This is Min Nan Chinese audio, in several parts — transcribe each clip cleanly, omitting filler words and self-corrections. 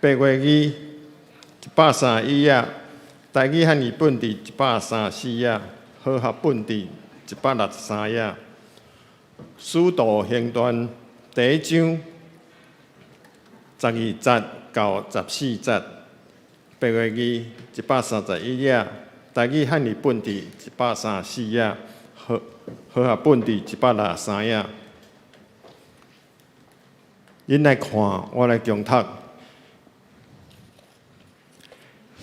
白話字131頁，台語漢譯本佇134頁，和合本佇163頁。使徒行傳第一章12節到14節，白話字131頁，台語漢譯本佇134頁，和合本佇163頁。恁來看，我來共讀。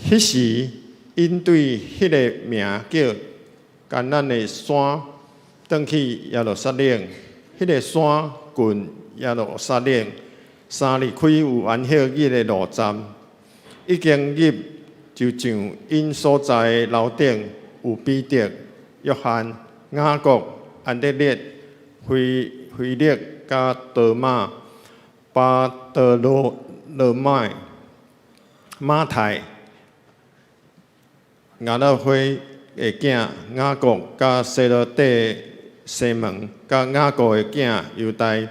彼時，𪜶對彼个名叫迦南的山，轉去耶路撒冷。彼个山近耶路撒冷，3里開有安息日的路站。一經入，就上𪜶所在的樓頂，有彼得、約翰、雅各、安德烈、腓力佮多馬、巴多羅買、馬太、亞勒腓的囝雅各、佮西羅底的西門、佮雅各的囝猶大，遐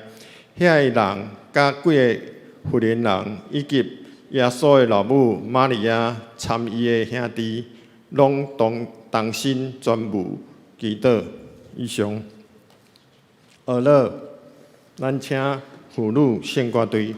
个人佮幾个婦人人，以及耶穌的老母瑪利亞參伊的兄弟，攏同心專務祈禱。以上。學了，咱請婦女聖歌隊。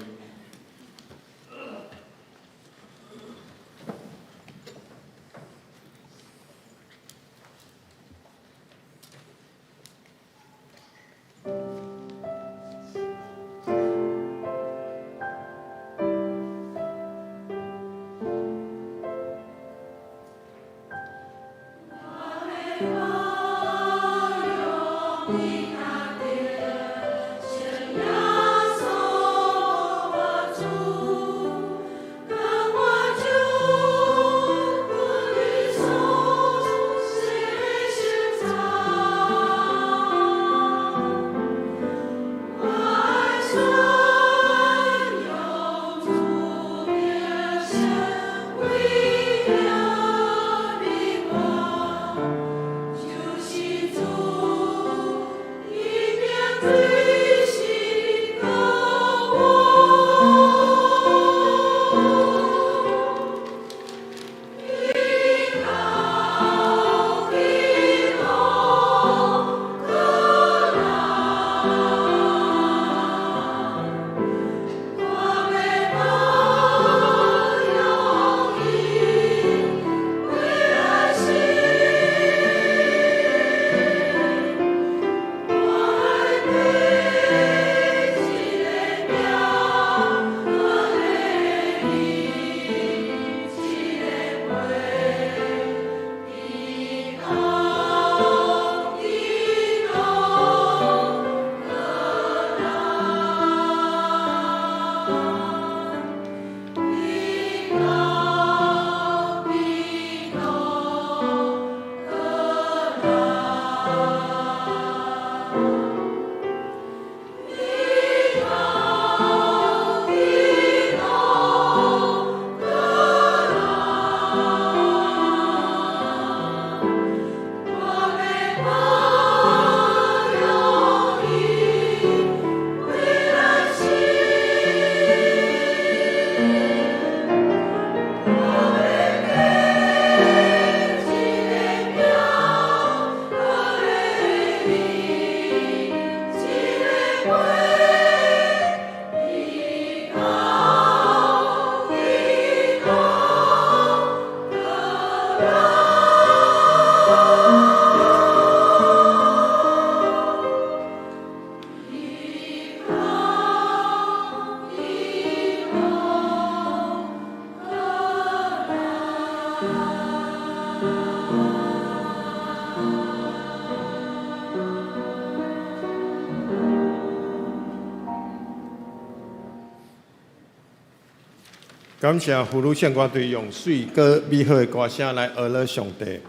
感謝婦女聖歌隊用媠閣美好的歌聲來學了上帝。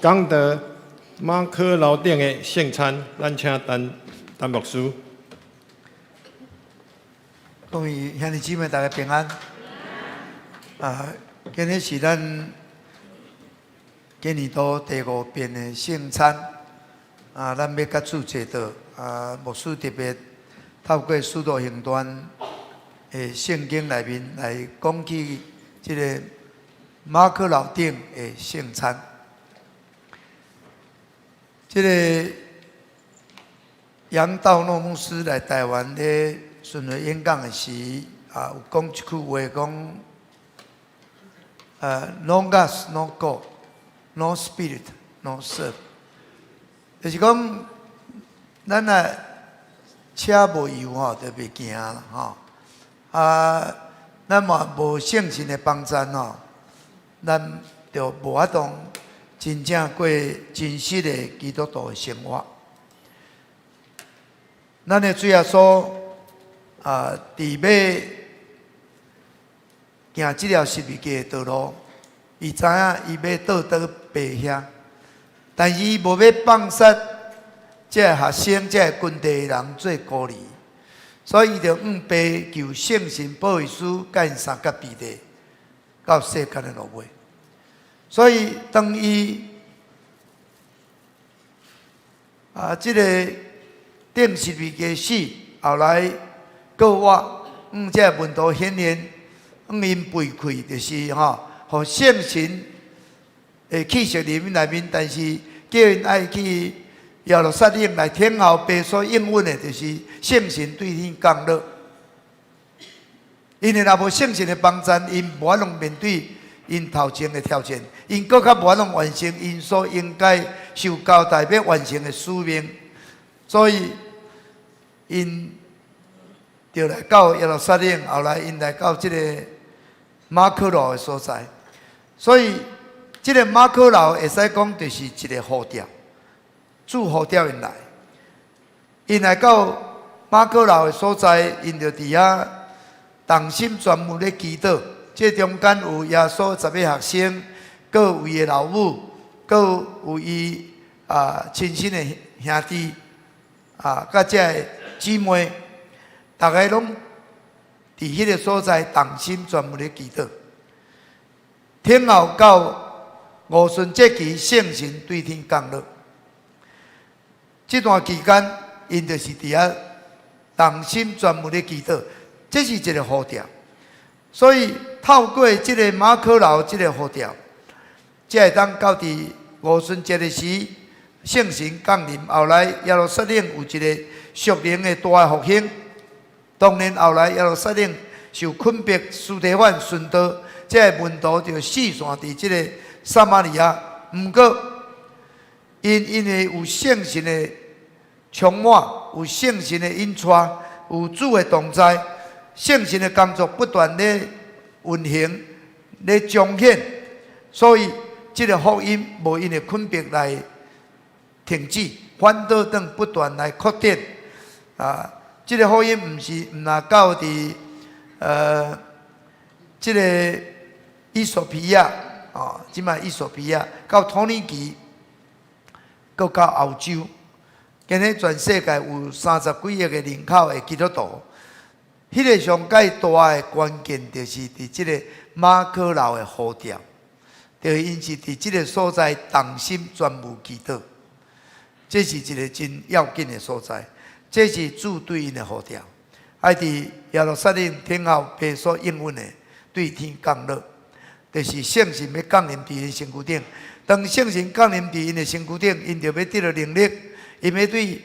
講到馬可樓頂的聖餐，咱請陳陳牧師。各位兄弟姊妹，大家平安。啊，今日是咱今年度第五遍的聖餐。啊，咱欲佮主齊禱。啊，牧師特別透過使徒行傳的聖經內面來講起這个馬可樓頂的聖餐。這个楊道諾牧師來台灣咧巡迴演講的時，啊，有講一句話講，No gas, no go, no spirit, no serve，就是講，咱若車無油吼，就袂行啦吼。啊，咱嘛無聖神的幫贊吼，咱就無法度真正過真實的基督徒的生活。咱的主耶穌啊，佇欲行這條十字架的道路，伊知影伊欲倒轉爸遐，但是伊無欲放殺這个學生、這个群體的人做孤兒，所以伊就向爸求聖神保惠師，佮𪜶相佮彼得到世間的落尾。所以當伊啊，這个釘十字架死，後來復活，向這个門徒顯現，向𪜶備氣，就是吼，予聖神的氣息佇𪜶內面，但是叫𪜶愛去耶路撒冷來等候爸所應允的，就是聖神對天降落。因為若無聖神的幫贊，𪜶無法度面對𪜶頭前的挑戰，𪜶閣較無法度完成𪜶所應該受交代欲完成的使命，所以𪜶就來到耶路撒冷，後來𪜶來到這个馬可樓的所在，所以這个馬可樓會使講就是一个呼召，主呼召𪜶來，𪜶來到馬可樓的所在，𪜶就佇遐同心全無咧祈禱。這中間有耶穌十个學生，閣有伊的老母，閣有伊啊親身的兄弟啊，佮這个姊妹，逐个攏佇彼个所在同心全無咧祈禱。等候到五旬節期聖神對天降落。這段期間，𪜶就是佇遐同心全無咧祈禱，這是一个呼召。所以透過這个馬可樓這个呼召，才會當到佇五旬節的時，聖神降臨。後來耶路撒冷有一个屬靈的大復興。當然後來耶路撒冷受困迫，司提反殉道，這个門徒就四散佇這个撒瑪利亞。毋過，𪜶因為有聖神的充滿，有聖神的引帶，有主的同在，聖神的工作不斷咧運行、咧彰顯，所以這个福音無因為困迫來停止，反倒轉不斷來擴展。啊，這个福音毋是毋若到佇這个衣索比亞，哦，這擺衣索比亞到土耳其，閣到歐洲，今日全世界有三十幾億个人口的基督徒。彼个上蓋大的關鍵，就是佇這个馬可樓的呼召，就是𪜶是佇這个所在同心全無祈禱，這是一个真要緊的所在，這是主對𪜶的呼召，愛佇耶路撒冷等候爸所應允的對天降落，就是聖神欲降臨佇𪜶身軀頂。當聖神降臨佇𪜶的身軀頂，𪜶就欲得著能力，𪜶欲對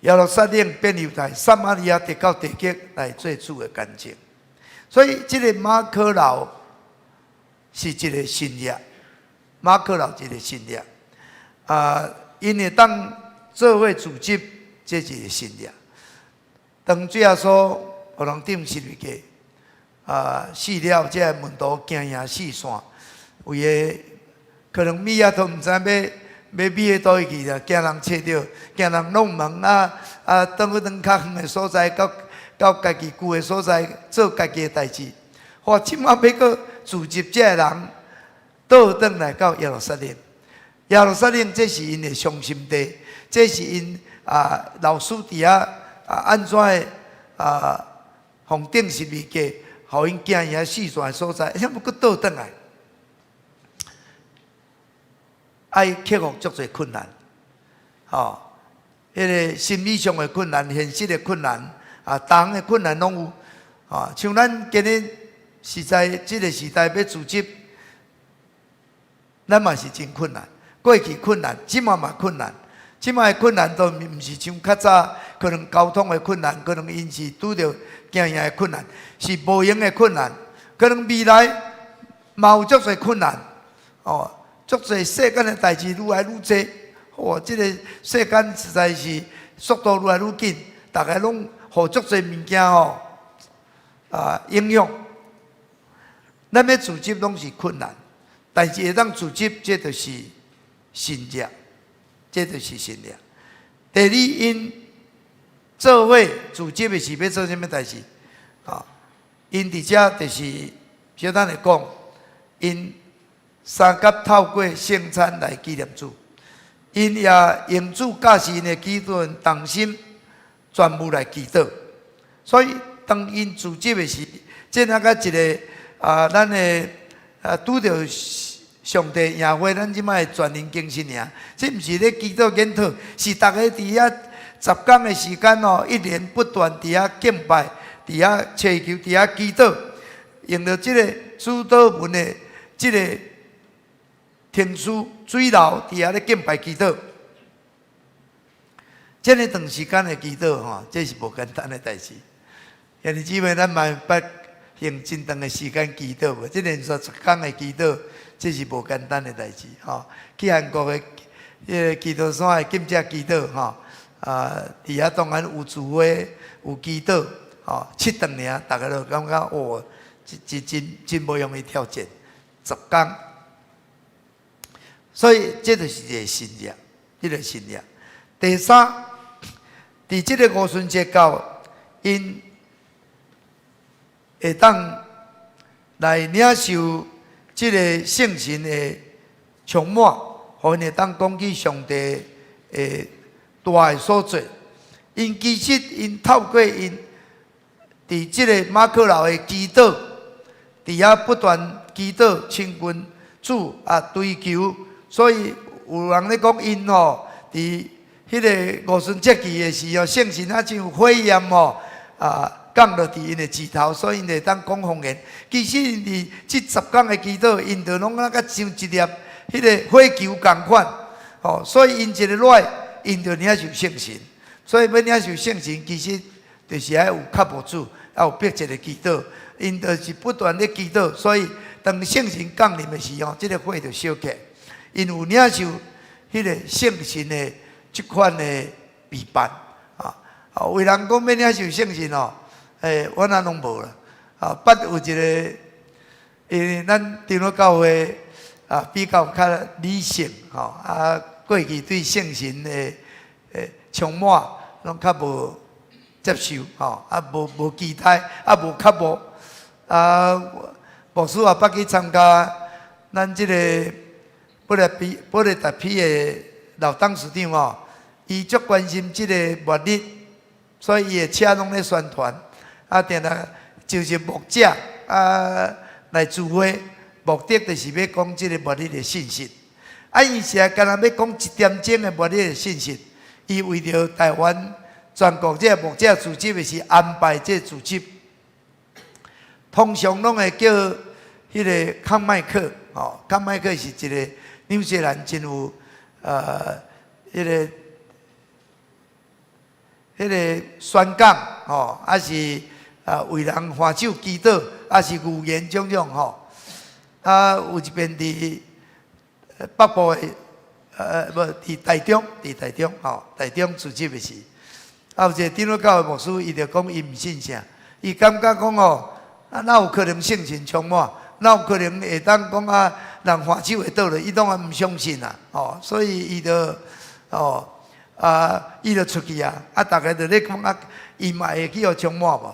耶路撒冷變猶太、撒瑪利亞，直到地極來做主的見證。所以，這个馬可樓是一个神跡，馬可樓一个神跡。啊，𪜶會當做伙組織，這是一个神跡。當主耶穌予人釘十字架，啊，死了，這个門徒驚贏四散，有的可能物仔都毋知欲欲覕佗位去啦，驚人揣著，驚人弄問啊啊，轉去轉較遠的所在，到到家己舊的所在做家己的代誌。哇，這擺欲閣組織這个人倒轉來到耶路撒冷。耶路撒冷這是𪜶的傷心地，這是𪜶啊老師佇遐啊按怎的啊，予釘十字架，予𪜶驚贏四散的所在，遐欲閣倒轉來。愛克服足濟困難，吼，彼个心理上的困難、現實的困難，啊，逐項的困難攏有，啊，像咱今日實在這个時代欲組織，咱嘛是真困難。過去困難，這馬嘛困難。這馬的困難都毋是像較早可能交通的困難，可能𪜶是拄著經營的困難，是無閒的困難。可能未來嘛有足濟困難，哦，足濟世間的代誌愈來愈濟，哦，這个世間實在是速度愈來愈緊，逐家攏予足濟物件吼啊影響。咱欲組織攏是困難，但是會當組織，這就是神蹟，這就是神蹟。第二，𪜶做伙組織的是欲做啥物代誌？啊，𪜶佇遮就是小等會講，𪜶相佮透過聖餐來紀念主，𪜶也用主教示𪜶的基督徒同心全部來祈禱。所以當𪜶組織的時，這那個一个啊，咱的啊拄著上帝營會，咱這擺的全人更新營，這毋是咧祈禱研討，是逐家佇遐10工的時間哦，一連不斷佇遐敬拜，佇遐祈求，佇遐祈禱，用著這个主禱文的這个程序水流佇遐咧敬拜祈禱。這麼長時間的祈禱吼，這是無簡單的代誌。兄弟姊妹，咱嘛捌用真長的時間祈禱無？這連續10工的祈禱，這是無簡單的代誌吼。去韓國的彼个基督山的禁食祈禱吼，啊，佇遐當然有聚會，有祈禱，吼，7頓爾，逐家都感覺哦，真真真真無容易挑戰十工。所以這就是一个神蹟，這个神蹟。第三，佇這个五旬節到，𪜶會當來領受這个聖神的充滿，予𪜶會當講起上帝的大的所作。𪜶其實𪜶透過𪜶佇這个馬可樓的祈禱，佇遐不斷祈禱親近主啊追求，所以有人咧講𪜶吼，佇彼个五旬節期的時候，聖神啊像火焰吼啊降落佇𪜶的舌頭，所以𪜶會當講方言。其實𪜶佇這十工的祈禱，𪜶就攏啊佮像一粒彼个火球仝款，吼，所以𪜶一个落來，𪜶就領受聖神。所以欲領受聖神，其實就是愛有渴慕主，愛有迫切的祈禱。𪜶就是不斷咧祈禱，所以當聖神降臨的時候，這个火就燒起來。𪜶有領受彼个聖神的這款的備辦啊。啊，有人講欲領受聖神哦，欸，我哪攏無啦。啊，捌有一个，因為咱長老教會啊比較較理性吼，啊過去對聖神的欸充滿攏較無接受吼，啊無無期待，啊無渴慕，啊牧師也捌去參加咱這个保利比保利達比的老董事長吼，伊足關心這个末日，所以伊的車攏咧宣傳，啊定定召集牧者啊來聚會，目的就是欲講這个末日的信息。啊，伊是干焦欲講一點鐘的末日的信息，伊為著台灣全國這个牧者組織的是安排這個組織，通常攏會叫彼个康麥克，吼，康麥克是一个紐西蘭真有彼个彼个宣講，吼，抑是啊為人按手祈禱，抑是預言種種吼。啊，有一遍佇北部的，無佇台中，佇台中吼，台中組織的時，啊有一個長老教會牧師，伊就講伊毋信啥，伊感覺講吼，啊哪有可能聖神充滿？哪有可能會當講啊人按手會倒落？伊當然毋相信啊，吼，所以伊就哦啊，伊就出去啊，啊，逐家就咧講啊，伊嘛會去予充滿無？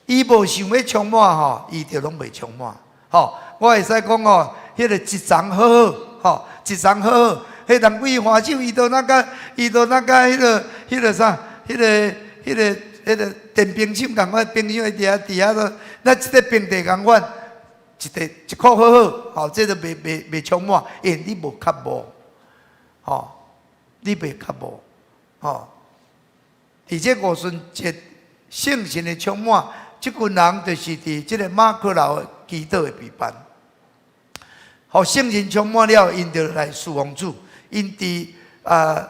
伊無想欲充滿吼，伊就攏袂充滿。吼，我會使講哦，彼个一層好好，吼，一層好好，彼人規按手，伊都那個，伊都那個，彼个，彼个啥，彼个，彼个，彼个電冰箱仝款，冰箱佇遐佇遐都，咱這个冰袋仝款，一塊一箍好好，吼，這都袂袂袂充滿，因為你無渴慕，吼，你袂渴慕，吼。佇這五旬節聖神的充滿，這群人就是佇這个馬可樓祈禱的備辦。予聖靈充滿了，𪜶就來事奉主。𪜶佇啊，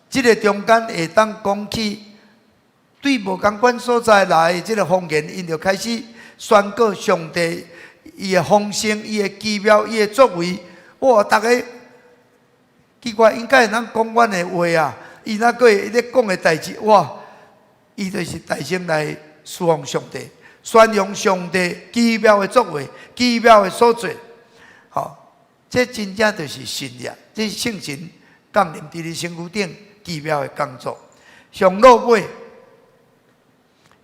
這个中間會當講起對無仝款所在來的這个方言，𪜶就開始宣告上帝伊的豐盛、伊的奇妙、伊的作為。哇！逐家奇怪，𪜶敢會當講阮的話啊？伊若閣會咧講的代誌，哇！伊就是大聲來事奉上帝，宣揚上帝奇妙的作為、奇妙的所做。吼，這真正就是神跡，這聖神降臨佇你身軀頂奇妙的工作。上落尾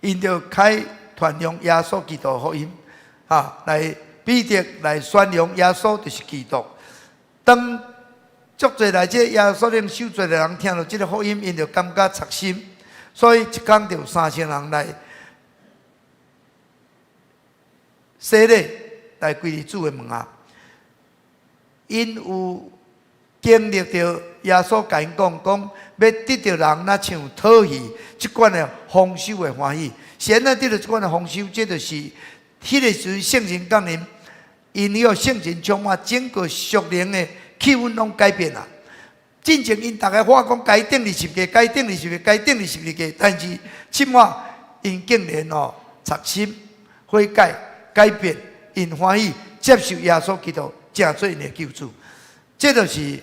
，𪜶就開傳揚耶穌基督福音，哈，來彼得來宣揚耶穌就是基督。當足濟來這耶路撒冷受罪的人聽著這个福音，𪜶就感覺扎心，所以一工就有3000人來洗禮，來歸入主的門下。𪜶有經歷著耶穌共𪜶講，講欲得著人若像討魚這款的豐收的歡喜。是按怎得著這款的豐收？這就是彼个時陣聖靈降臨，𪜶予聖靈充滿，整個屬靈的氣氛攏改變啦。進前𪜶逐家話講，共伊釘佇十架，共伊釘佇十字架，共伊釘佇十字架，但是這擺𪜶竟然哦，扎心悔改改變，𪜶歡喜接受耶穌基督，成做𪜶的救主。這就是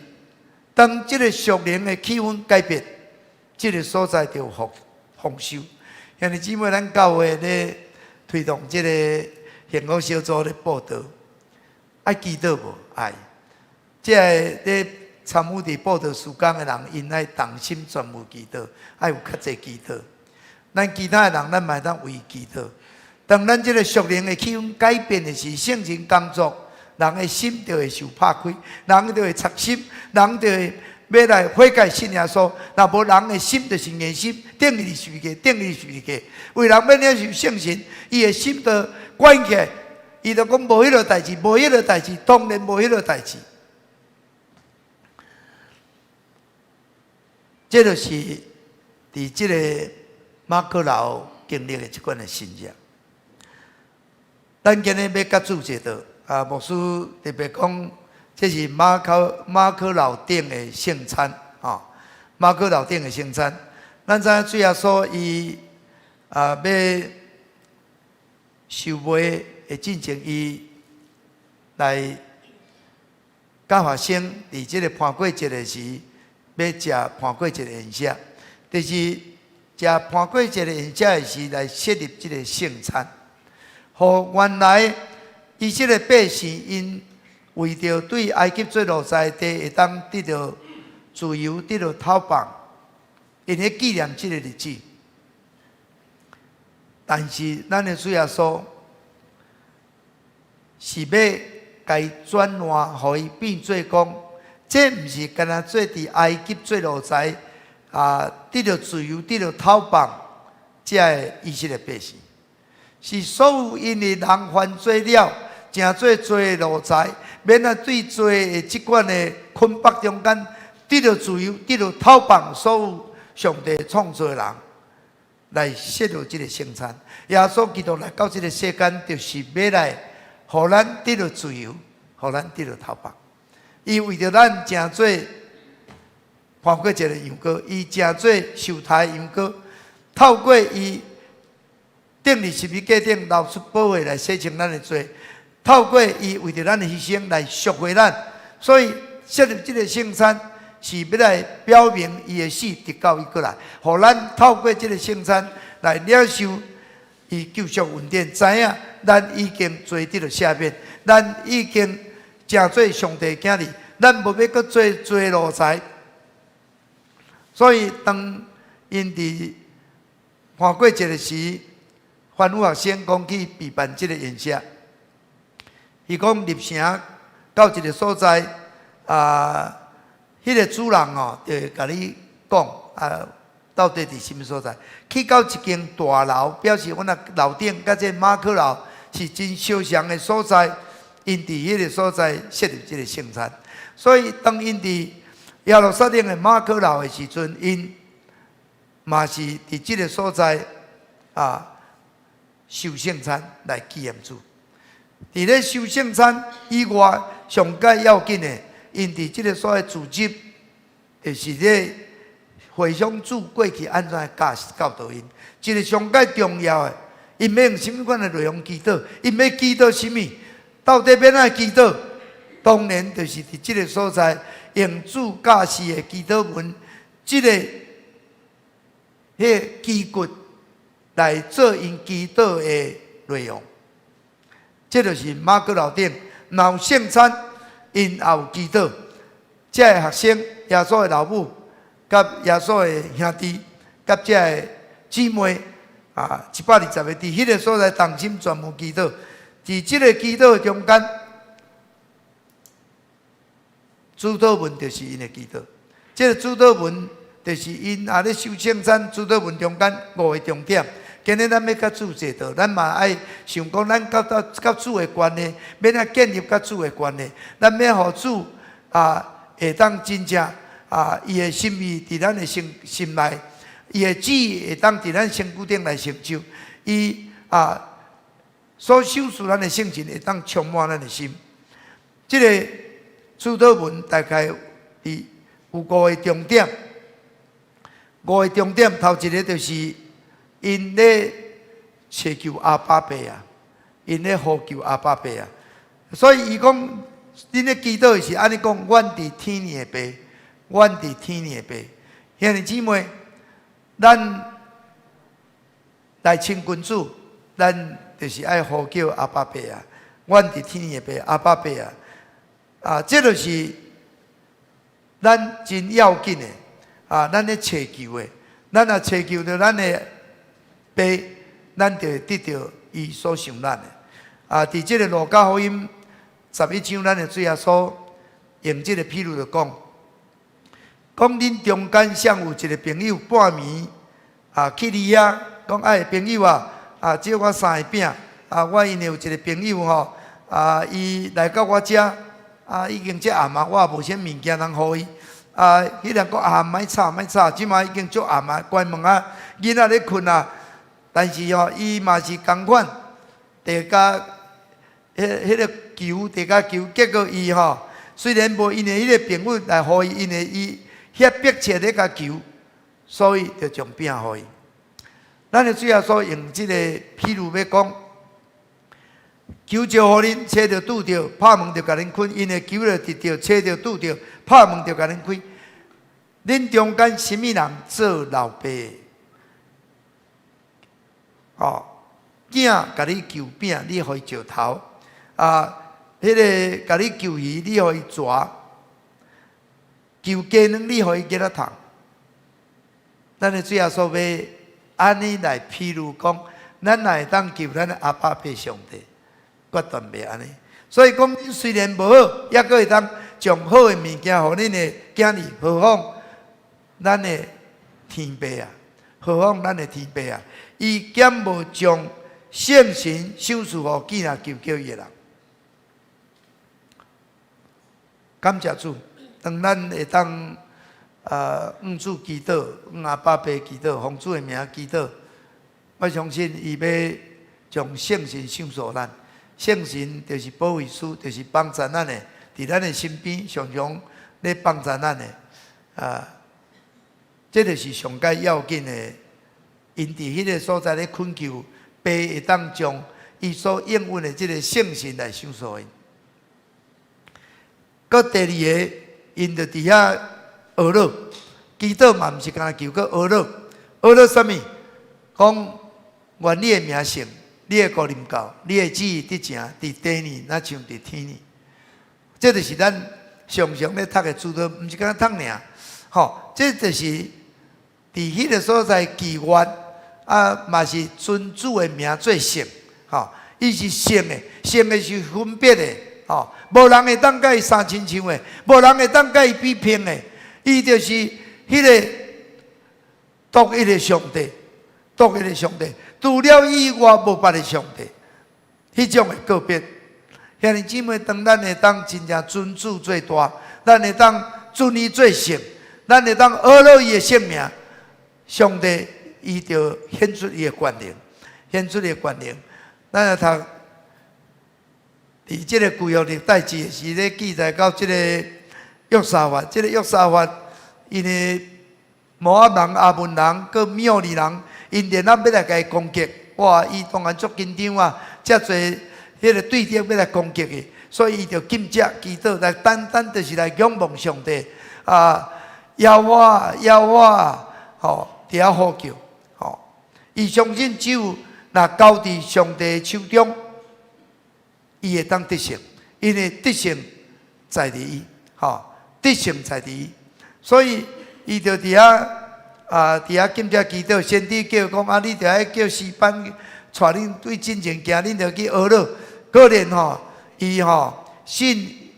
當這个屬靈的氣氛改變，這个所在就有豐收。兄弟姊妹，咱教會咧推動這个幸福小組咧佈道，愛祈禱無？愛。這个咧參與佇佈道事工的人，𪜶愛同心全無祈禱，愛有較濟祈禱。咱其他的人，咱嘛會當為祈禱。當咱這个屬靈的氣氛改變的時，聖靈工作，人的心就會受拍開，人就會扎心，人就會欲來悔改信耶穌。若無人的心就是硬心，釘佇十字架，釘佇十字架。為人欲領受聖神，伊的心就關起來，伊就講無彼个代誌，無彼个代誌，當然無彼个代誌。這就是佇這个馬可樓經歷的這款的神跡。咱今日欲佮主這道啊，牧師特別講，這是馬可樓頂的聖餐啊，馬可樓頂的聖餐。咱知影主耶穌伊啊欲受賣的進前，伊來佮學生佇這个盤粿節的時，欲食盤粿節的宴席，就是食盤粿節的宴席的時，來設立這个聖餐。予原來以色列百姓，𪜶為著對埃及做奴才地會當得著自由、得著透放，𪜶咧紀念這个日子。但是咱的主耶穌是欲共伊轉換，予伊變做講，這毋是干焦做佇埃及做奴才啊，得著自由、得著透放，這个以色列百姓，是所有因為人犯罪了，成做罪奴才，免來對罪的這款的捆綁中間得著自由、得著透放，所有上帝創造的人來設立這个聖餐。耶穌基督來到這个世間，就是欲來予咱得著自由，予咱得著透放。伊為著咱成做盤粿節的羊羔，伊成做受殺的羊羔，透過伊釘佇十字架頂流出寶血來洗清咱的罪，透過伊為著咱的犧牲來贖回咱，所以設立這个聖餐是欲來表明伊的死直到伊閣來，予咱透過這个聖餐來領受伊救贖恩典，知影咱已經罪得著赦免，咱已經成做上帝囝兒，咱無欲閣做罪奴才。所以當𪜶佇盤粿節的時，吩咐學生講去備辦這个宴席。伊講入城到一个所在，啊，彼个主人哦，就會共你講啊，到底佇啥物所在？去到一間大樓，表示阮啊樓頂佮這馬可樓是真相像的所在。𪜶佇彼个所在設立這个聖餐，所以當𪜶佇耶路撒冷的馬可樓的時陣，𪜶嘛是佇這个所在啊，守聖餐來紀念主。佇咧守聖餐以外，上蓋要緊的，𪜶佇這个所謂主日，就是咧回想主過去按怎教教導𪜶。一个上蓋重要的，𪜶欲用啥物款的內容祈禱？𪜶欲祈禱啥物？到底欲按怎祈禱？當然就是佇這个所在用主教示的祈禱文，這个彼个基骨來做𪜶祈禱的內容。這就是瑪閣樓頂，若有聖餐，𪜶也有祈禱。這个學生，耶穌的老母，佮耶穌的兄弟，佮這个姊妹，啊，120個佇彼个所在同心全部祈禱。佇這个祈禱的中間，主禱文就是𪜶的祈禱。這个主禱文就是𪜶也咧守聖餐主禱文中間五个重點。今日咱欲佮主坐桌，咱嘛愛想講，咱佮到佮主的關係，欲按怎建立佮主的關係，咱欲予主啊會當真正啊，伊的心意佇咱的心心內，伊的旨意會當佇咱身軀頂來成就，伊啊所賞賜咱的聖神會當充滿咱的心。這个主禱文大概佇有五个重點，五个重點頭一个就是。𪜶咧尋求阿爸父啊，𪜶咧呼求阿爸父啊，所以伊講，恁咧祈禱是按呢講，阮佇天的父，阮佇天的父，兄弟姊妹，咱來親近主，咱就是愛呼叫阿爸父啊，阮佇天的父，阿爸父啊，啊，這就是咱真要緊的啊，咱咧尋求的，咱若尋求著咱的父，咱就會得著伊所賞咱的。啊，佇這个路加福音11章，咱的主耶穌用這个譬喻就講，講恁中間誰有一个朋友半暝啊去你遐，講哎朋友啊，啊借我三个餅，啊我因為有一个朋友吼，啊伊來到我遮，啊已經這暗啊，我也無啥物件通予伊，啊彼人講啊莫吵莫吵，這馬已經足暗啊，關門啊，囡仔咧睏啊。但是吼，伊嘛是仝款，地共彼彼个求，地共求，結果伊吼雖然無因為彼个朋友來予伊，因為伊遐迫切咧共求，所以就將餅予伊。咱的主耶穌用這个譬喻欲講，求就予恁，揣就拄著，拍門就共恁開，因為求著得著，揣著拄著，拍門就共恁開。恁中間啥物人做老爸？哦，囝共你求餅，你予伊石頭；啊，彼个共你求魚，你予伊蛇；求雞卵，你予伊雞仔蟲。咱的主耶穌欲按呢來譬喻講，咱若會當求咱的阿爸父上帝，決斷袂按呢。所以講，恁雖然無好，猶閣會當將好的物件予恁的囝兒，何況咱的天父啊？何況咱的天父啊？伊敢無將聖神賞賜予見若求叫伊的人？感謝主，當咱會當啊，向主祈禱，向阿爸父祈禱，奉主的名祈禱，我相信伊欲將聖神賞賜咱。聖神就是保惠師，就是幫助咱的，佇咱的身邊常常咧幫助咱的。啊，這就是上蓋要緊的。𪜶佇彼个所在咧懇求，父會當將伊所應允的這个聖神來賞賜𪜶。閣第二个，𪜶就佇遐呵咾，祈禱嘛，毋是干焦求，閣呵咾，呵咾啥物？講願你的名聖，你的國臨到，你的旨意得成，佇地呢，若像佇天呢。這就是咱常常咧讀的主禱，毋是干焦讀爾，吼，這就是佇彼个所在祈願。啊，嘛是尊主的名做聖，吼，伊是聖的，聖的是分別的，吼，無人會當佮伊相親像的，無人會當佮伊比拼的，伊就是彼个獨一的上帝，獨一的上帝，除了伊以外無別的上帝，彼種的個別。兄弟姊妹，當咱會當真正尊主做大，咱會當尊伊做聖，咱會當呵咾伊的聖名，上帝。伊就顯出伊的權能。顯出伊的權能。咱來讀佇這个舊約歷代志是咧記載到這个約沙法，這个約沙法𪜶的摩押人、亞捫人、閣米烏尼人，𪜶聯合欲來共伊攻擊，哇！伊當然足緊張啊，遮濟彼个對敵欲來攻擊伊，所以伊就禁食祈禱來單單就是來仰望上帝啊！耶和華，耶和華，吼，佇遐呼叫，吼，伊相信只有若交佇上帝手中，伊會當得勝，因為得勝在佇伊，吼，得勝在佇伊，所以伊就佇遐啊，佇遐禁食祈禱，先知叫講啊，你著愛叫詩班帶恁對進前行，恁著去哀禱。果然吼，伊吼信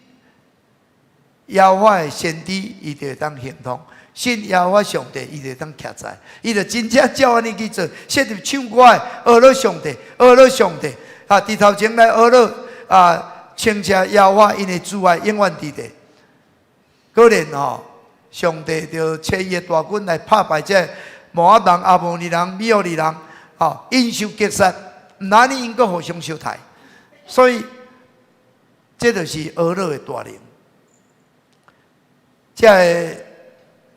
耶和華的先知，伊就會當行通；信耶和華上帝，伊就會當徛在。伊就真正照按呢去做，設立唱歌的哀禱上帝，哀禱上帝啊！佇頭前來哀禱啊，稱謝耶和華，𪜶的慈愛永遠佇咧。果然吼，上帝就差伊的大軍來拍敗這摩押人、亞捫尼人、米烏尼人，吼，𪜶受擊殺，毋但按呢，𪜶閣互相相刣。所以，這就是哀禱的大能。這个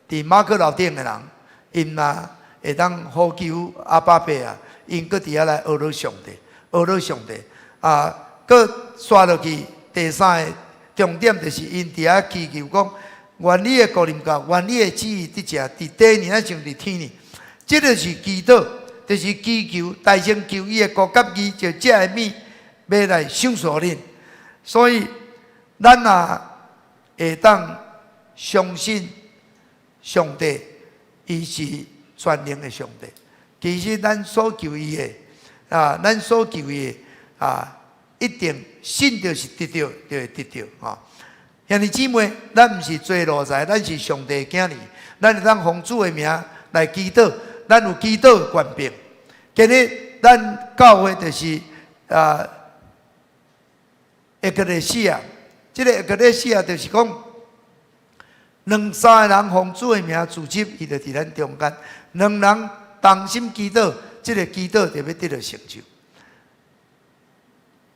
佇馬可樓頂的人，𪜶若會當呼求阿爸父啊，𪜶閣佇遐來哀禱上帝，哀禱上帝啊，閣煞落去第三个重點就是𪜶佇遐祈求講，願你的國臨到，願你的旨意得成，佇地呢，親像佇天呢。這就是祈禱，就是祈求大聲求伊的國佮義，就這个物欲來賞賜恁。所以，咱若會當相信上帝，伊是全能的上帝。其實咱所求伊的啊，咱所求伊的啊，一定信著是得著，就會得著吼。兄弟姊妹，咱毋是做奴才，咱是上帝的囝兒，咱會當奉主的名來祈禱，咱有祈禱的權柄。今日咱教會就是啊，エクレシ亞，這个エクレシ亞就是講，兩三个人奉主的名聚集，伊就佇咱中間。兩人同心祈禱，這个祈禱就欲得著成就。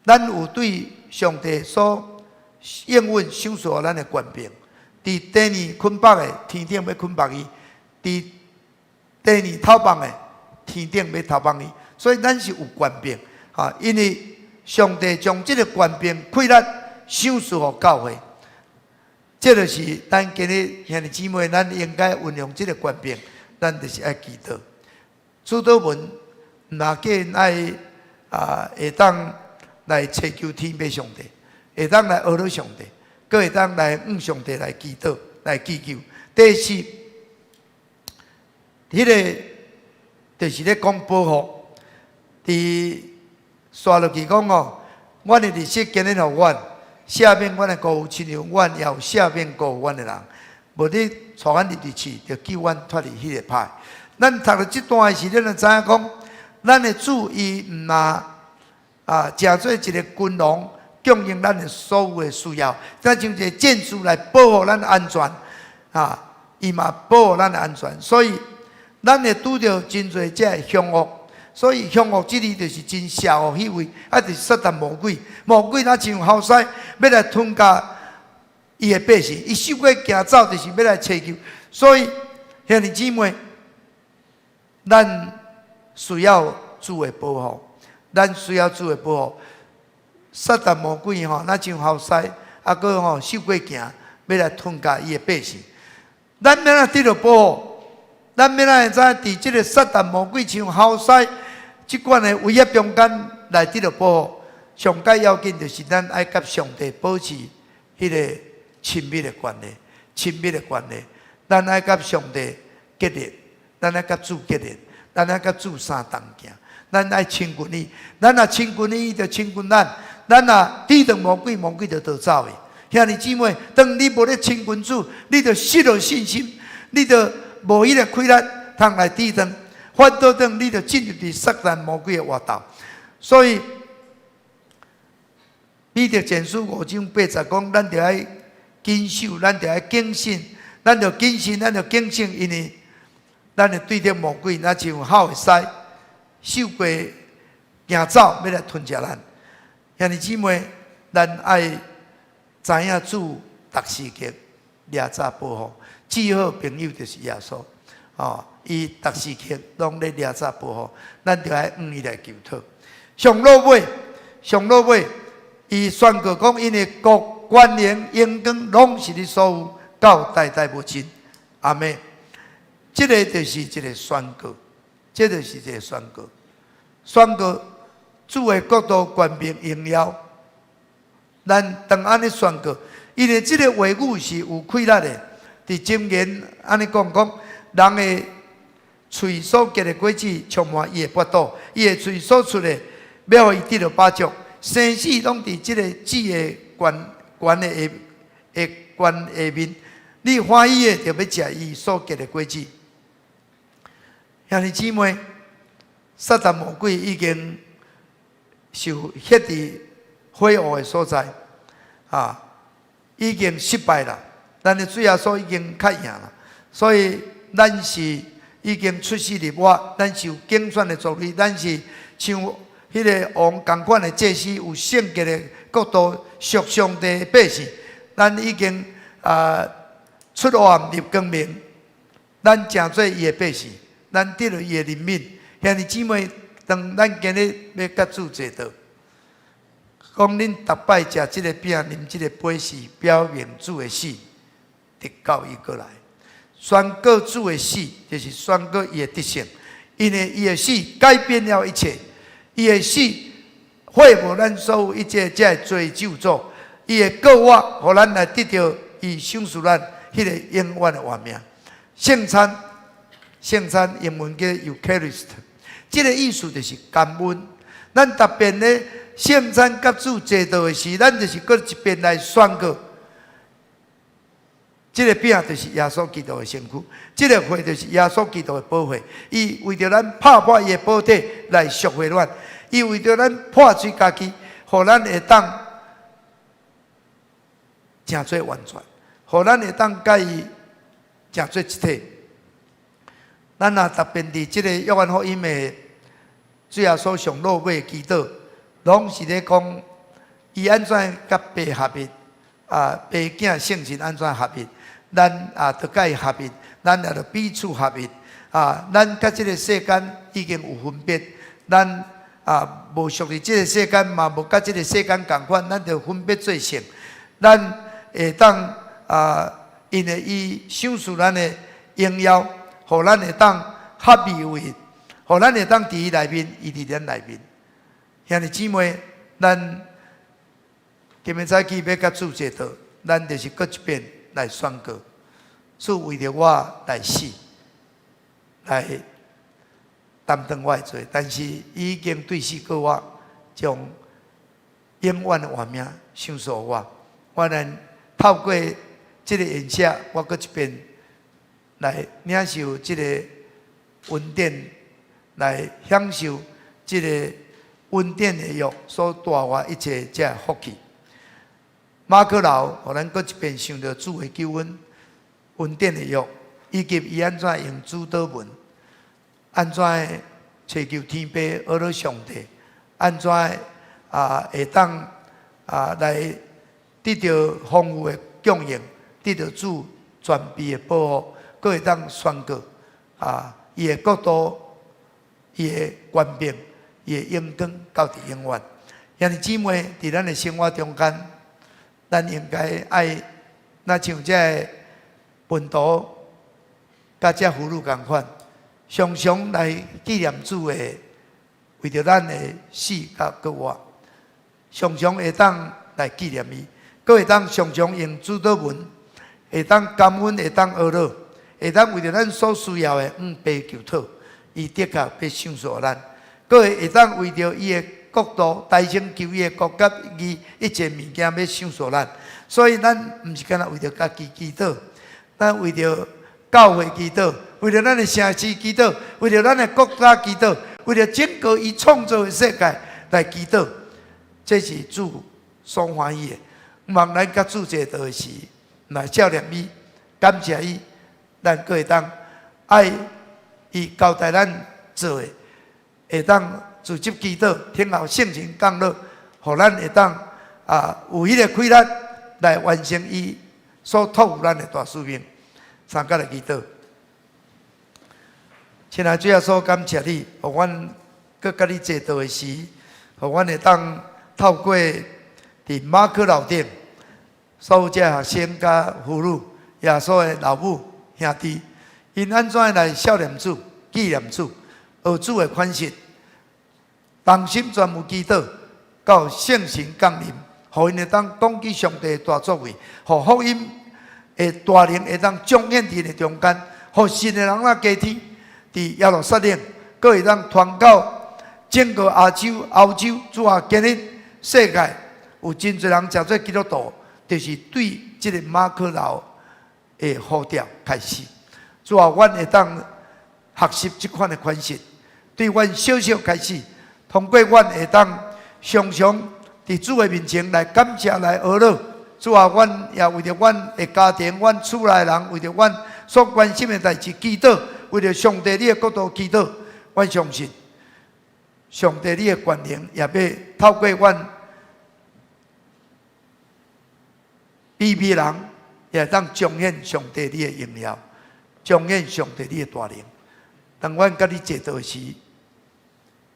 咱有對上帝所應允賞賜咱的權柄，佇地呢捆綁的，天頂欲捆綁伊；佇地呢透放的，天頂欲透放伊。所以咱是有權柄，哈！因為上帝將這个權柄氣力賞賜予教會，這就是咱今日兄弟姊妹，咱應該運用這个權柄，咱就是愛祈禱。主禱文毋若僅愛啊，會當來尋求天父上帝，會當來哀禱上帝，閣會當來向上帝來祈禱、來祈求。第四，彼个就是咧講保護。佇煞落去講吼，阮的日食今日予阮，赦免阮的辜負，親像阮也有赦免辜負阮的人。無你帶阮入去試，就救阮脫離彼个歹。咱讀著這段的時，咱就知影講，咱的主伊毋若啊，成做一个軍王，供應咱的所有的需要，再像一个戰士來保護咱的安全，啊，伊嘛保護咱的安全。所以，咱會拄著真濟這个兇惡，所以兇惡之字就是真邪惡彼位，啊，就是撒旦魔鬼。魔鬼若像猴獅，欲來吞咬伊的百姓，伊四處行走，就是欲來揣求。所以，兄弟姊妹，咱需要主的保護，咱需要主的保護。撒旦魔鬼吼，若像猴獅，啊，閣吼四處行，欲來吞咬伊的百姓。咱欲按怎得著保護？咱欲按怎會知佇這个撒旦魔鬼像猴獅這款的威脅中間來得著保護？上蓋要緊就是咱愛佮上帝保持彼个親密的關係，親密的關係。咱愛佮上帝結連，咱愛佮主結連，咱愛佮主相同行。咱愛親近伊，咱若親近伊，伊就親近咱。咱若抵擋魔鬼，魔鬼就逃走去。兄弟姊妹，當你無咧親近主，你就失落信心，你就無彼个氣力通來抵擋，反倒轉你就進入佇撒旦魔鬼的活動。所以，彼得前書5章8節講，咱著愛謹守，咱著愛警醒，咱著謹慎，咱著警醒，因為咱會對著魔鬼，若像吼的獅，四處行走欲來吞食咱。兄弟姊妹，咱愛知影主逐時刻掠閘保護，至好朋友就是耶穌。哦，伊逐時刻攏咧掠閘保護，咱就愛向伊來求討。上落尾，上落尾，伊宣告講，𪜶的國、權能、榮光，攏是你所有，到代代無盡。阿們。這个就是一个宣告，這就是一个宣告。宣告主的國度、權柄、榮耀。咱當按呢宣告，因為這个話語是有氣力的。佇箴言按呢講講，人的喙所結的果子充滿伊的腹肚，伊的喙所出的，欲予伊得著飽足。生死攏佇這个舌的權權的下的權下面，你歡喜的，就欲食伊所結的果子。兄弟姊妹，撒旦魔鬼已經受歇佇火湖的所在，啊，已經失敗啦。咱的主耶穌已經較贏啦，所以咱是已經出死入活，咱是有揀選的族類，咱是像彼个王仝款的祭司，有聖潔的國度，屬上帝的百姓。咱已經啊出黑暗入光明，咱成做伊的百姓，咱得著伊的憐憫。兄弟姊妹，當咱今日欲佮主齊桌，講恁逐擺食這个餅、啉這个杯，是表明主的死，直到伊閣來。宣告主的死，就是宣告伊的得勝，因為伊的死改變了一切，伊的死廢無咱所有一切這个罪咒詛，伊的復活，予咱來得著伊賞賜咱彼个永遠的活命。聖餐，聖餐英文叫 Eucharist，這个意思就是感恩。咱特別咧聖餐佮主齊桌的時，咱就是閣一遍來宣告。這个餅就是耶穌基督的身軀，這个血就是耶穌基督的寶血。伊為著咱拍破伊的寶體來贖回咱，伊為著咱破碎家己，予咱會當成做完全，予咱會當佮伊成做一體。咱若特別佇這个約翰福音的主耶穌上落尾祈禱，攏是咧講伊按怎佮爸合一，啊，爸囝聖神按怎合一。咱啊，著佮伊合一，咱也著彼此合一。啊，咱佮這个世間已經有分別，咱啊無屬於這个世間，嘛無佮這个世間仝款，咱著分別做聖。咱會當啊，因為伊賞賜咱的榮耀，予咱會當合二為一，予咱會當佇伊內面，伊佇咱內面。兄弟姊妹，咱今日早起欲佮主齊桌，咱就是閣一遍來宣告，主為著我來死，來擔當我的罪，但是伊已經對死過活，將永遠的活命賞賜予我。我能透過這个筵席，我閣一遍來領受這个恩典，來享受這个恩典的約所帶我一切這个福氣。馬可流，予咱閣一遍想著主的救恩、恩典的約，以及伊按怎用主禱文，按怎揣求天父學了上帝，按怎啊會當啊來得著豐富的供應，得著主全備的保護，閣會當宣告啊伊的國度、伊的權柄、伊的榮光到佇永遠。兄弟姊妹，佇咱的生活中間，咱應該愛，若像這个門徒佮這婦女仝款，常常來紀念主的為著咱的死佮復活，常常會當來紀念伊，閣會當常常用主禱文，會當感恩，會當哀禱，會當為著咱所需要的向爸求討，伊的確欲賞賜咱，閣會當為著伊的國度，代先求伊的國佮義一切物件欲賞賜咱，所以咱毋是干焦為著家己祈禱，咱為著教會祈禱，為著咱的城市祈禱，為著咱的國家祈禱，為著整個伊創造的世界來祈禱，這是主所歡喜的。望咱佮主齊桌的時，來紀念伊，感謝伊，咱閣會當愛伊交代咱做的，會當自執祈禱，等候聖神降落，予咱會當有彼个氣力來完成伊所託付咱的大使命。三佮來祈禱。親愛主耶穌，感謝你，予阮閣佮你坐道的時，予阮會當透過佇馬可樓頂，所有這學生佮婦女，耶穌的老母兄弟，𪜶按怎來數念主、紀念主、學主的款式，同心全無祈禱，到聖神降臨，予𪜶會當講起上帝的大作為，予福音的大能會當彰顯佇𪜶的中間，予信的人若加添，佇耶路撒冷，閣會當傳到整個亞洲、歐洲，主啊，今日世界有真濟人成做基督徒，就是對這个馬可樓的呼召開始。主啊，阮會當學習這款的款式，對阮小小開始，通過阮會當常常佇主的面前來感謝、來哀禱。主啊，阮也為著阮的家庭、阮厝內人，為著阮所關心的代誌祈禱，為著上帝你的國度祈禱。阮相信上帝你的權能也欲透過阮卑微人，也會當彰顯上帝你的榮耀，彰顯上帝你的大能。當阮佮你坐道時，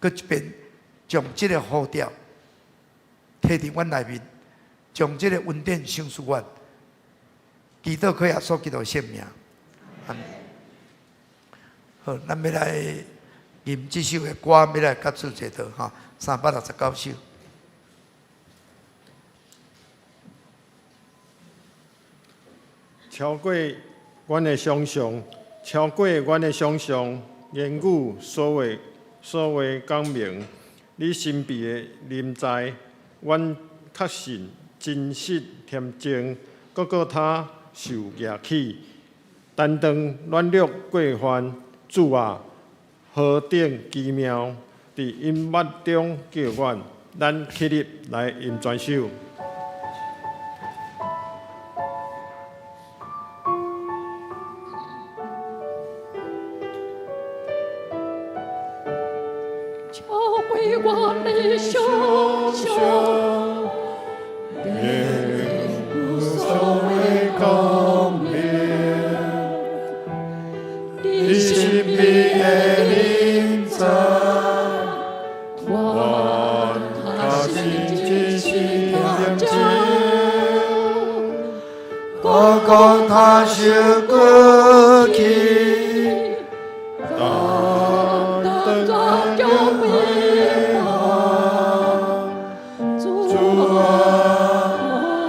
閣一遍將這个呼召提佇阮內面，將這个恩典賞賜阮。祈禱靠耶穌基督聖名。好，咱欲來吟這首的歌，欲來佮主坐道哈，369首。超過阮的想像，超過阮的想像，言語所話講明，你神秘的臨在，阮確信真實恬靜，各各他受夯起，擔當軟弱過犯，主啊，何等奇妙！佇隱密中叫阮，咱起立來吟全首。超過我的想像，言語所話講明，你神秘的臨在，阮確信真實恬靜，各各他受過去。當當作回報，主啊，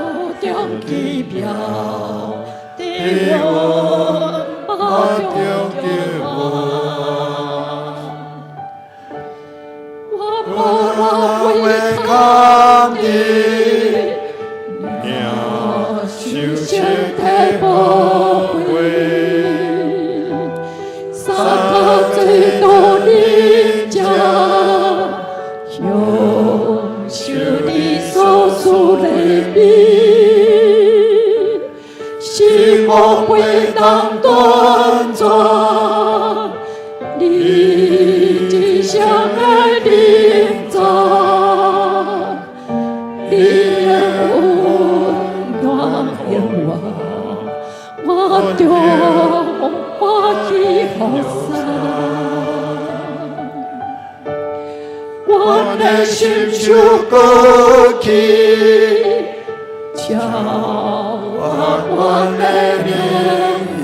何等奇妙，佇阮目中叫我，我無話堪敵，領受聖體寶貴。三跤坐到恁遮，享受你所賜禮物，是無袂當斷絕，你真相的臨在，你的溫暖予我，我中歡喜予散。阮的心受過去，超越阮的言語，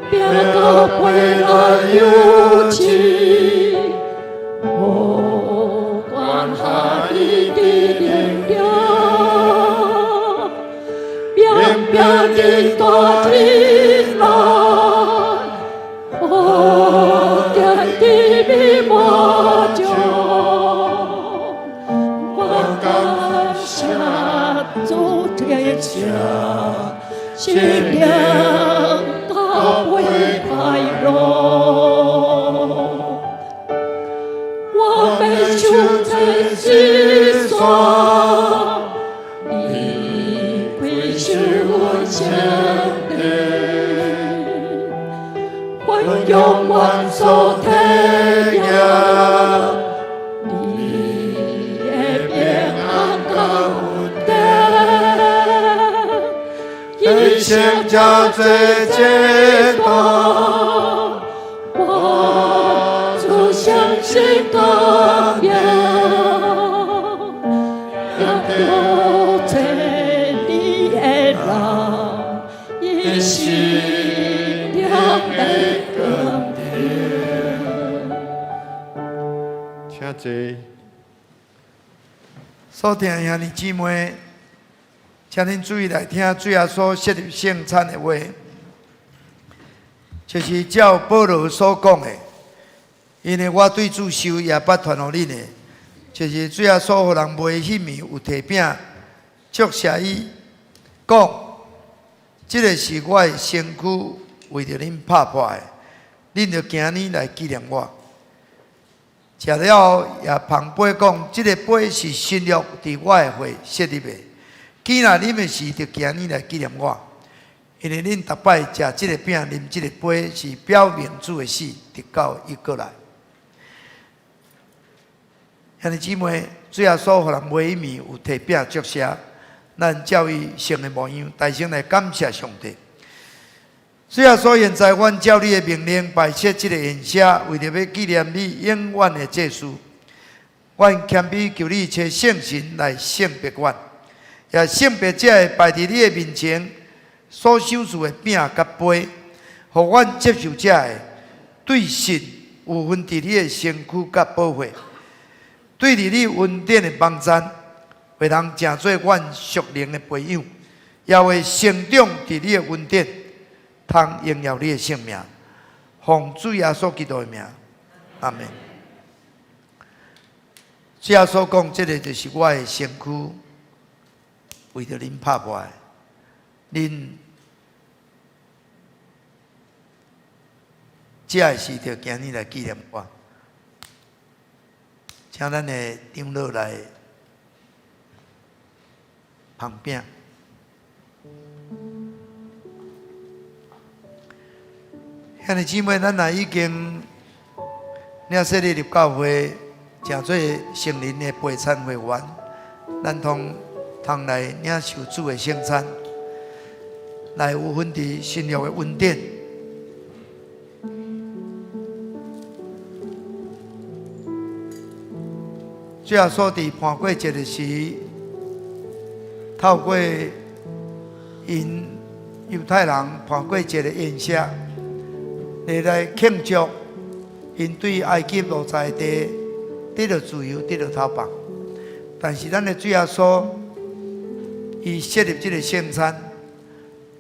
拼到飛來又去，無管下你的力量，拼拼的大天來，何等的美滿足，我感謝主的這心靈高貴快樂。我欲受這世山，你開受聖地，分享阮所體驗，生這濟這道，我主相信羔羊，也著做你的人，伊信仰的光明。請坐。所聽兄弟姊妹，請恁注意來聽主耶穌設立聖餐的話，就是照保羅所講的。因為我對主受也捌傳予恁的，就是主耶穌予人賣彼暝有提餅，祝謝伊，講：這个是我的身軀，為著恁拍破的，恁著行按呢來紀念我。食了後，也捧杯講：這个杯是新約佇我的血設立的。既若啉的時，著行按呢來紀念我。因為恁逐擺食這个餅、啉這个杯，是表明主的死，直到伊閣來。兄弟姊妹，主耶穌予人賣彼暝有提餅祝謝，咱照伊生的模樣，大聲來感謝上帝。主耶穌現在，阮照你的命令擺設這个筵席，為著欲紀念你永遠的祭司。阮謙卑求你差聖神來聖別阮，也聖別這个擺佇你的面前所賞賜的餅佮杯，予阮接受這个對信有份佇你的身軀佮寶血，對佇你恩典的網站，會通成做阮屬靈的培養，也會成長佇你的恩典，通榮耀你的聖名。奉主耶穌基督的名，阿們。主耶穌講，這个就是我的身軀，為著恁拍破的，恁食的時著行按呢來紀念我。請咱的長老來捧餅。兄弟姊妹，咱若已經領洗禮入教會，成做成人的陪餐會員，咱通通來領受主的聖餐，來有份佇新約的恩典。主耶穌佇逾越節的時，透過𪜶猶太人逾越節的宴席，來慶祝𪜶對埃及奴才地得著自由、得著偷放。但是咱的主耶穌，伊設立這个聖餐，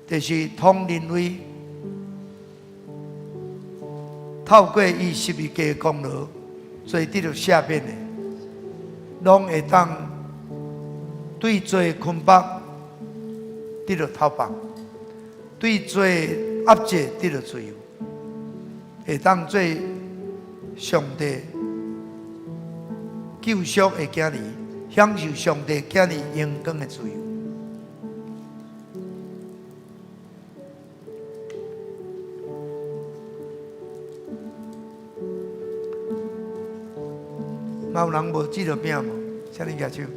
就是統人類透過伊十字架功勞，罪得著赦免的，攏會當對罪捆綁得著偷放，對罪壓制得著自由，會當做上帝救贖的囝兒，享受上帝囝兒榮光的自由。嘛有人無煮著餅無？請恁舉手。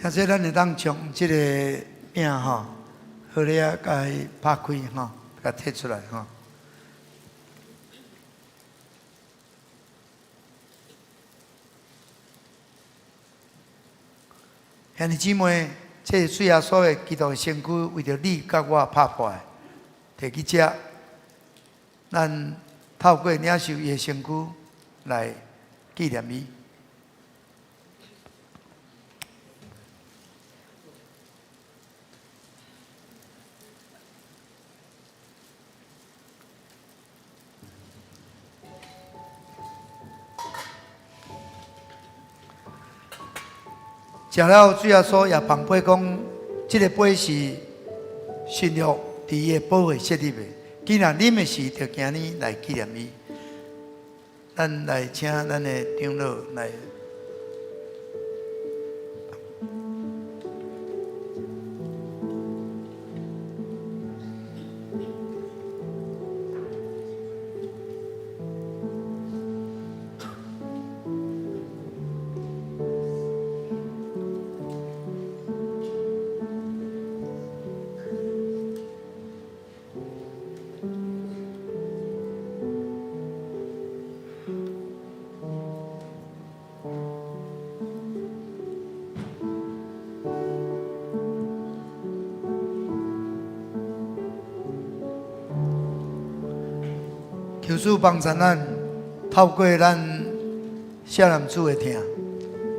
或者咱會當將這个餅吼，好咧啊，共伊拍開吼，共提出來吼。兄弟姊妹，這是主耶穌的基督的身軀，為著你佮我拍破的，提去食。咱透過領受伊的身軀來紀念伊。食了主耶穌也放杯講，這个杯是新約佇伊的寶血設立的。既然啉的時，就今日來紀念伊。咱來請咱的長老來。求主幫助咱，透過咱少男子的疼，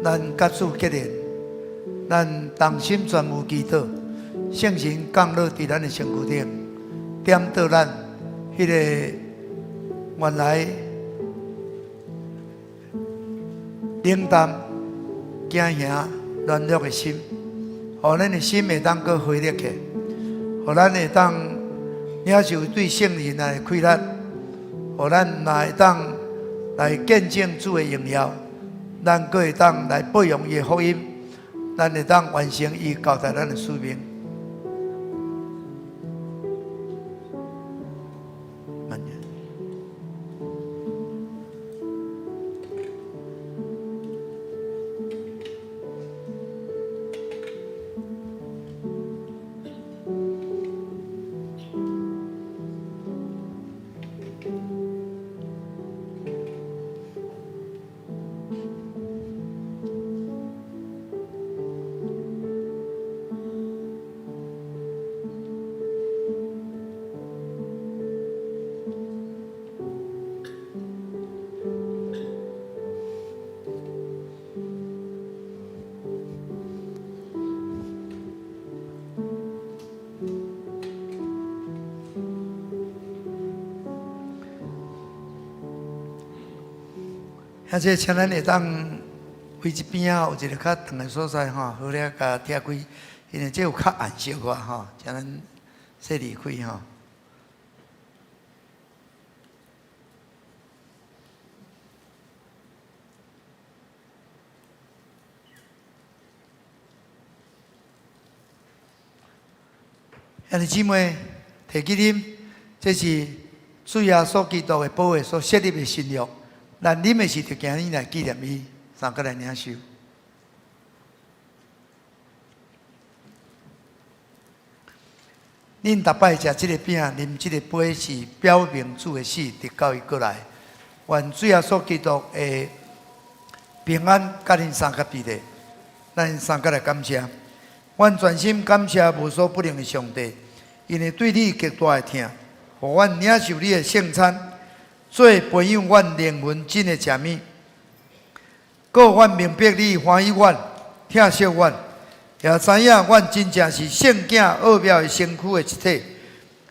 咱佮主結連，咱同心全無祈禱，聖神降落佇咱的身軀頂，點著咱彼个原來冷淡、驚嚇、軟弱的心，予咱的心會當閣活力起來，予咱會當領受對聖靈的氣力。予咱若會當來見證主的榮耀，咱閣會當來報揚伊的福音，咱會當完成伊交代咱的使命。兄弟，請咱會當位這邊仔有一个較長的所在吼，好咧，共拆開，因為這有較暗小可吼，請咱先離開吼。兄弟姊妹，提起啉，這是主耶穌基督的寶血所設立的新約。咱啉的時，就今日來紀念伊，三個來領受。恁逐擺食這个餅，啉這个杯，是表明主的死，直到伊閣來。願主耶穌基督的平安，佮恁三个佇咧。咱三个來感謝，阮全心感謝無所不能的上帝，因為對你極大的疼，予阮領受你的聖餐。做培養阮靈魂真的食物，閣阮明白你歡喜阮、疼惜阮，也知影阮真正是聖囝奧妙的身軀的一體，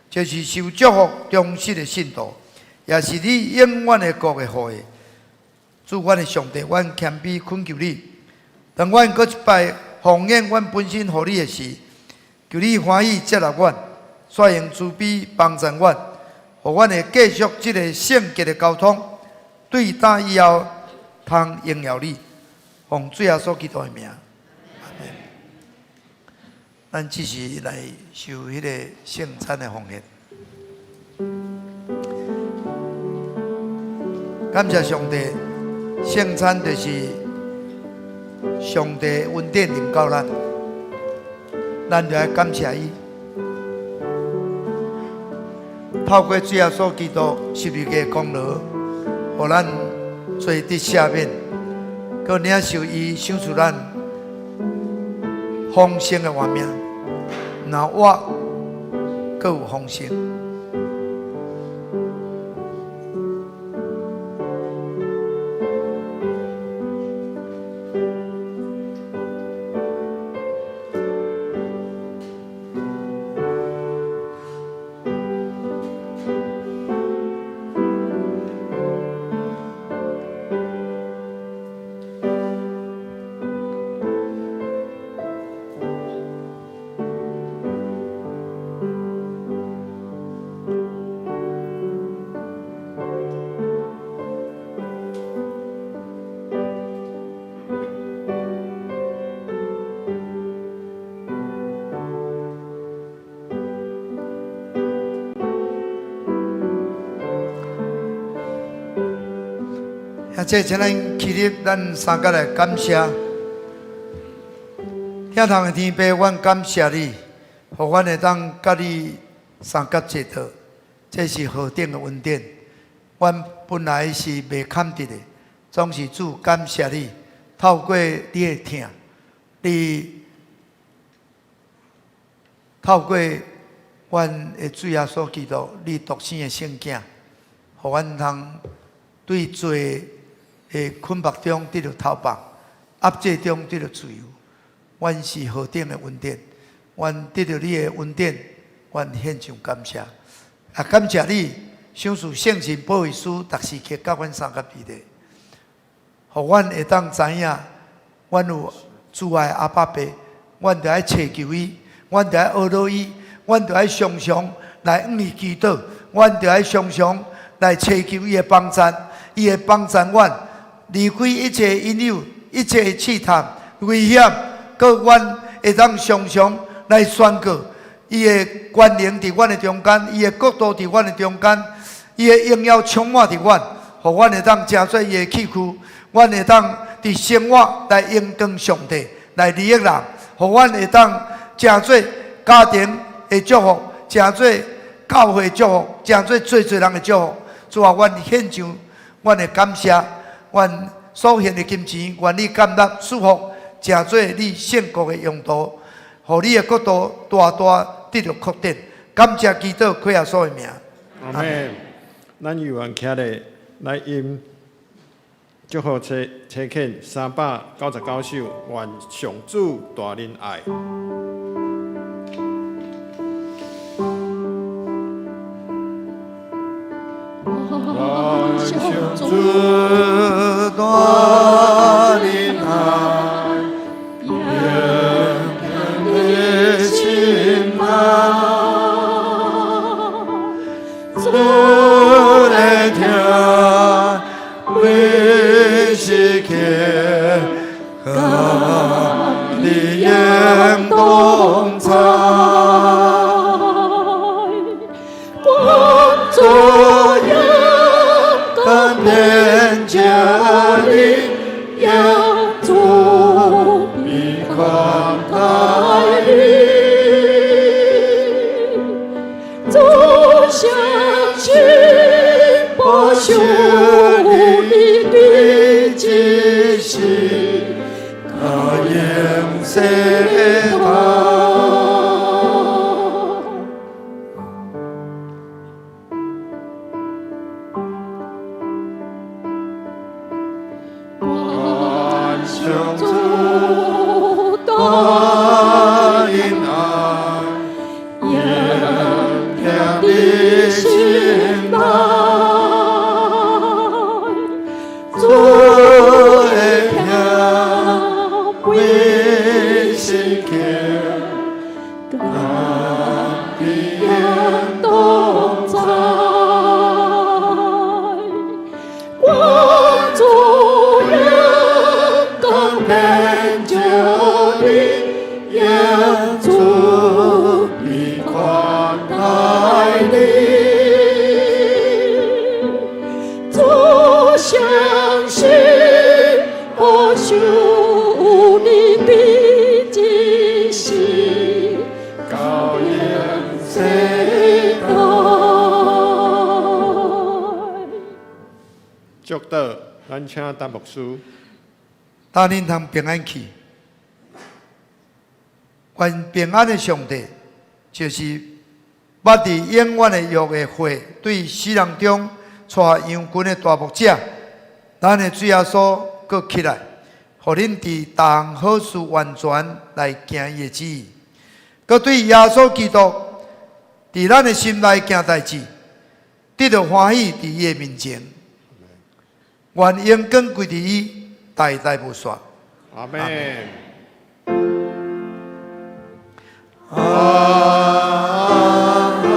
就是受祝福忠實的信徒，也是你永遠的國的後裔。主，阮的上帝，阮謙卑懇求你，當阮閣一擺奉獻阮本身予你的時，求你歡喜接納阮，煞用慈悲幫助阮。予阮會繼續這个聖潔的交通，對今以後通榮耀你，奉主耶穌基督的名，阿們。咱這時來受彼个聖餐的奉獻。感謝上帝，聖餐就是上帝恩典臨到咱，咱就愛感謝伊。透過主耶穌基督十字架功勞，予咱罪得赦免，閣領受伊賞賜咱豐盛的活命。若活，閣有豐盛。啊，這請咱起立，咱三個來感謝。天堂的天父，阮感謝你，予阮會當佮你相佮坐倒，這是何等的恩典。阮本來是袂堪得的，總是主感謝你，透過你的疼，你透過阮的主耶穌基督，你獨生的聖子，予阮通對罪的捆縛中得著脫縛，壓制中得著自由。阮是何等的恩典，阮得著你的恩典，阮獻上感謝。啊，感謝你賞賜聖神保惠師，逐時刻佮阮相佮佇咧，予阮會當知影，阮有慈愛阿爸父，阮著愛揣求伊，阮著愛學落伊，阮著愛常常來向伊祈禱，阮著愛常常來揣求伊的幫贊，伊會幫贊阮離開一切引誘、一切試探、危險，閣阮會當常常來宣告伊的權能佇阮的中間，伊的國度佇阮的中間，伊的榮耀充滿佇阮，予阮會當成做伊的器具，阮會當佇生活來榮光上帝，來利益人，予阮會當成做家庭的祝福，成做教會祝福，成做濟濟人的祝福。主啊，阮獻上阮的感謝，阮所獻的金錢，願你接納祝福，成做你聖國的用途，予你的國度大大得著擴展。感謝基督，靠耶穌的名。阿們，咱猶原徛咧來吟祝福差差遣399首，願上主大仁愛。願上主大仁愛，永遠的心內，主的疼每時刻，佮你永同在。主勇敢面前你，愿主必寬待你。主相信保守你的旨意，甲永世代。願上主主大仁愛，永疼的的心心內，內，主主的疼疼每每時刻，甲你永永同同在。在。愿主勇敢面前你，愿主必寬待待你。主相信保守你的旨意，到永世代。祝禱，咱請陳牧師。帶恁通平安去。願平安的上帝，就是捌佇永遠的約的血，對死人中帶羊群的大牧者，咱的主耶穌閣起來，予恁佇逐項好事完全來行伊的旨意。閣對耶穌基督佇咱的心內行代誌，得著歡喜佇伊的面前。願榮光歸佇伊，代代無煞。阿們。阿們，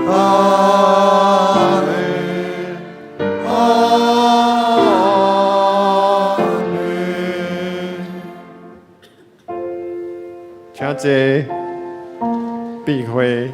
阿們，阿們。請坐，閉會。